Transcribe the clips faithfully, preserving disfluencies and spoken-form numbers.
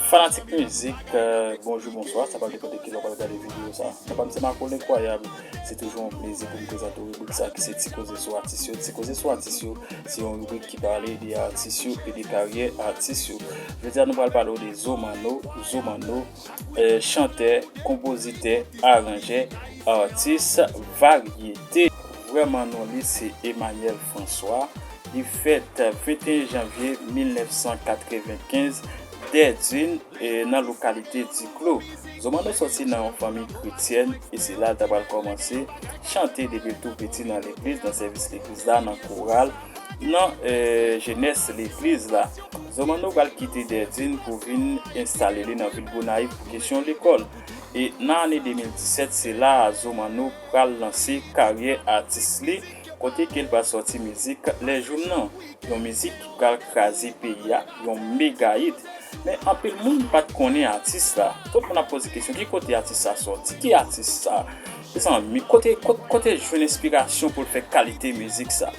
Fanatik mizik, euh, bonjou, bonswa, sa pa depann de kilè w pral gade videyo sa. Nan pa m se Marco Lenkwayab, se toujou yon plezi pou m prezante w ribrik sa ki se Ti Koze sou Atis yo. Ti Koze sou Atis yo, se yon ribrik ki pale de atis yo e de karyè atis yo. Jodi a nou pral pale w de Zo Manno, Zo Manno, euh, chantè, konpozitè, aranjè, atis varyete. Vrè non li se Emmanuel François. Li fèt venteyen janvye mil nèf san katrevenkenz, Dèdin, e nan lokalite Diklo. Zo Manno sòti nan yon fanmi kretyèn e se la l ta pral kòmanse chante depi l tou piti nan legliz, nan sèvis legliz la, nan koral, nan, e, jenès legliz la. Zo Manno pral kite Dèdin pou vin enstale li nan vil Gonayiv pou kesyon lekòl. E nan ane de mil disèt, se la a Zo Manno pral lanse karyè atis li, kote ke l pral sòti mizik Lè Jou M Nan, yon mizik ki pral kraze peyi a, yon mega hit. Men anpil moun pa t konnen atis la. Tout moun ap poze kesyon, ki kote atis sa sòti? Ki atis sa? Mezanmi, kote, kote, kote l jwenn enspirasyon pou l fè kalite mizik sa?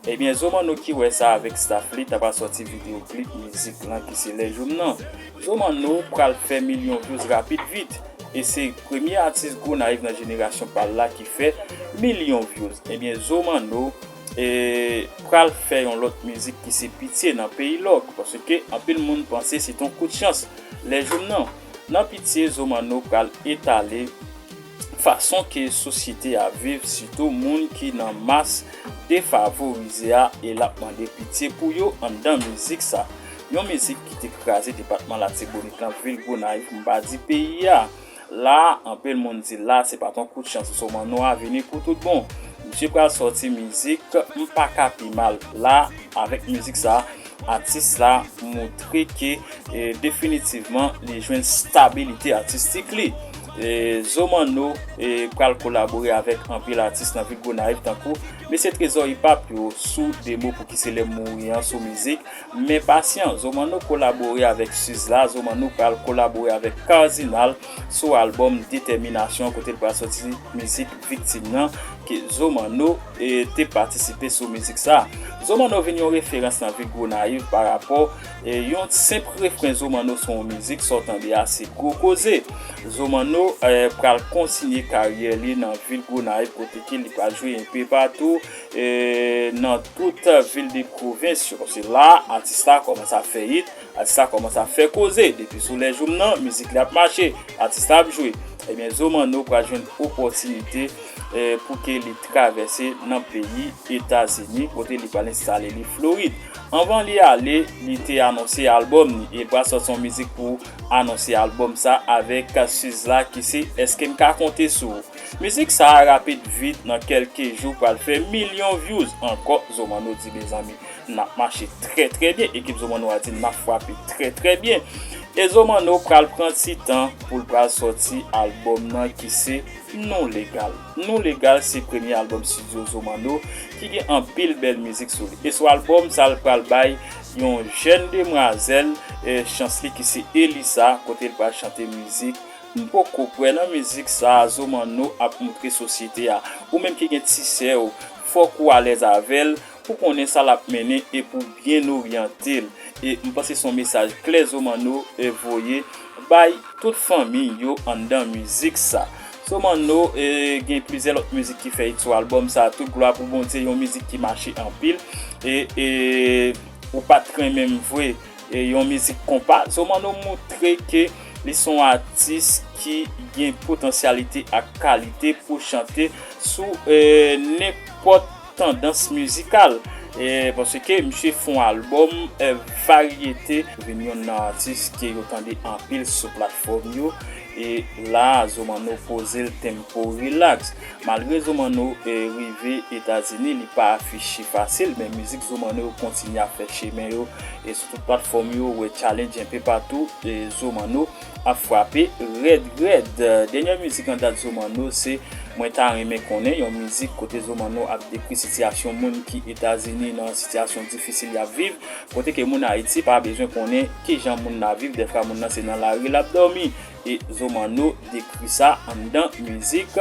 Ebyen, Zo Manno ki wè sa avèk staff li, ta pral sòti videyo klip mizik lan ki se Lè Jou M Nan. Zo Manno pral fè milyon views rapid vit. E se premye atis Gonayiv nan jenerasyon pa l la ki fè milyon views. Ebyen, Zo Manno, e, pral fè yon lòt mizik ki se Pitye nan peyi lòk, paske anpil moun panse se t on kout chans. Lè Jou M Nan, nan Pitye, Zo Manno pral etale fason ke sosyete a viv, sitou moun ki nan mas defavorize a, e l ap mande pitye pou yo anndan mizik sa. Yon mizik ki te kraze depatman Latibonit lan, vil Gonayiv, m pa di peyi a. La, anpil moun di la, se pa t on kout chans, Zo Manno a vini pou tout bon. Misye pral sòti mizik M Pa Ka Pi Mal. La, avèk mizik sa, atis la montre ke, e, definitivman li jwenn stabilite atistik li. E, Zo Manno, e, pral kolabore avèk anpil atis nan vil Gonayiv tankou mesye Trezò Hip Hop yo sou demo Pou Ki Selè M Mouri an sou mizik Men Pasyan. Zo Manno kolabore avèk Sizzla, Zo Manno pral kolabore avèk Cardinal sou albòm Detèminasyon kote l pral sòti mizik Viktim nan ke Zo Manno, e, te patisipe sou mizik sa. Zo Manno vin yon referans nan vil Gonayiv pa rapò, e, yon senp refren Zo Manno sou yon mizik sa w tande a se Gwo Koze. Zo Manno, e, pral kontinye karyè li nan vil Gonayiv kote ke li pral jwe enpe patou, e, nan tout vil de pwovens yo. Paske la, atis la kòmanse ap fè hit, atis la kòmanse ap fè koze. Depi sou Lè Jou M Nan, mizik li ap mache, atis la ap jwe. Ebyen, Zo Manno pral jwenn opòtinite, e, pou ke li travèse nan peyi Etazini, kote li pral enstale li Florid. Anvan li ale, li te anonse albòm li, e pral sòti yon mizik pou anonse albòm sa avèk Sizzla ki se Èske M Ka Konte Sou Ou. Mizik sa a rapid vit, nan kèlke jou pral fè milyon views ankò, Zo Manno di mezanmi. N ap mache trè trè byen. Ekip Zo Manno a di n ap frape trè trè byen. E Zo Manno pral pran ti tan pou l pral sòti albòm nan ki se Non Legal. Non Legal se premye albòm estidyo Zo Manno ki gen anpil bèl mizik sou li. E sou albòm sa l pral bay yon jèn demwazèl, e, chans li ki se Elisa, kote l pral chante mizik M Poko Kwè. Nan mizik sa a, Zo Manno ap moutre sosyete a, ou menm ki gen ti sè w, fòk ou alèz avè l, pou konnen sa l ap mennen e pou byen oryante l. E m panse se yon mesaj klè Zo Manno, e, voye bay tout fanmi yo anndan mizik sa. Zo Manno, e, gen plizyè lòt mizik ki fè hit sou albòm sa, Tout Glwa Pou Bondye, yon mizik ki mache anpil. E, e, Ou Pa T Renmen M Vre, e, yon mizik konpa. Zo Manno moutre ke li se yon atis ki gen potansyalite ak kalite pou chante sou, e, nenpòt tandans mizikal. E, paske misye fè yon albòm, e, varyete, vin youn nan atis ke yo tande anpil sou platfòm yo. E la, Zo Manno poze l tempo relax. Malgre Zo Manno, e, rive Etazini, li pa afiche fasil, men mizik Zo Manno yo kontinye ap fè chemen yo, e sou tout platfòm yo, ou wè challenge enpe patou, e Zo Manno ap frape rèd rèd. Dènyè mizik an dat Zo Manno se Mwen Ta Renmen Konnen, yon mizik kote Zo Manno ap dekri sitiyasyon moun ki Etazini nan sitiyasyon difisil y ap viv, kote ke moun Ayiti pa bezwen konnen kijan moun nan ap viv, dèfwa moun nan se nan lari l ap dòmi. E Zo Manno dekri sa anndan mizik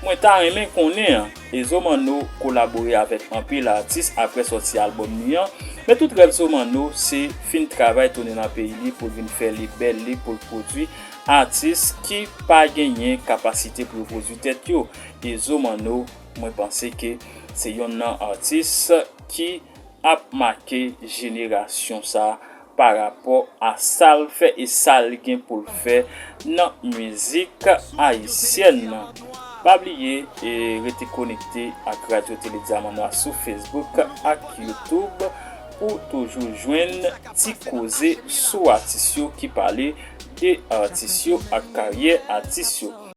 Mwen Ta Renmen Konnen an. E Zo Manno kolabore avèk anpil atis apre sòti albòm li an. Men tout rèv Zo Manno se fin travay tounen nan peyi li pou l vin fè li bèl li pou l pwodui atis ki pa genyen kapasite pou yo pwodui tèt yo. E Zo Manno, mwen panse ke se yonn nan atis ki ap make jenerasyon sa pa rapò a sa l fè e sa l gen pou l fè nan mizik ayisyèn nan. Pa bliye e rete konekte ak Radyo Tele Dyaman Nwa sou Facebook ak YouTube pou toujou jwenn ti koze sou atis yo ki pale de atis yo ak karyè atis yo.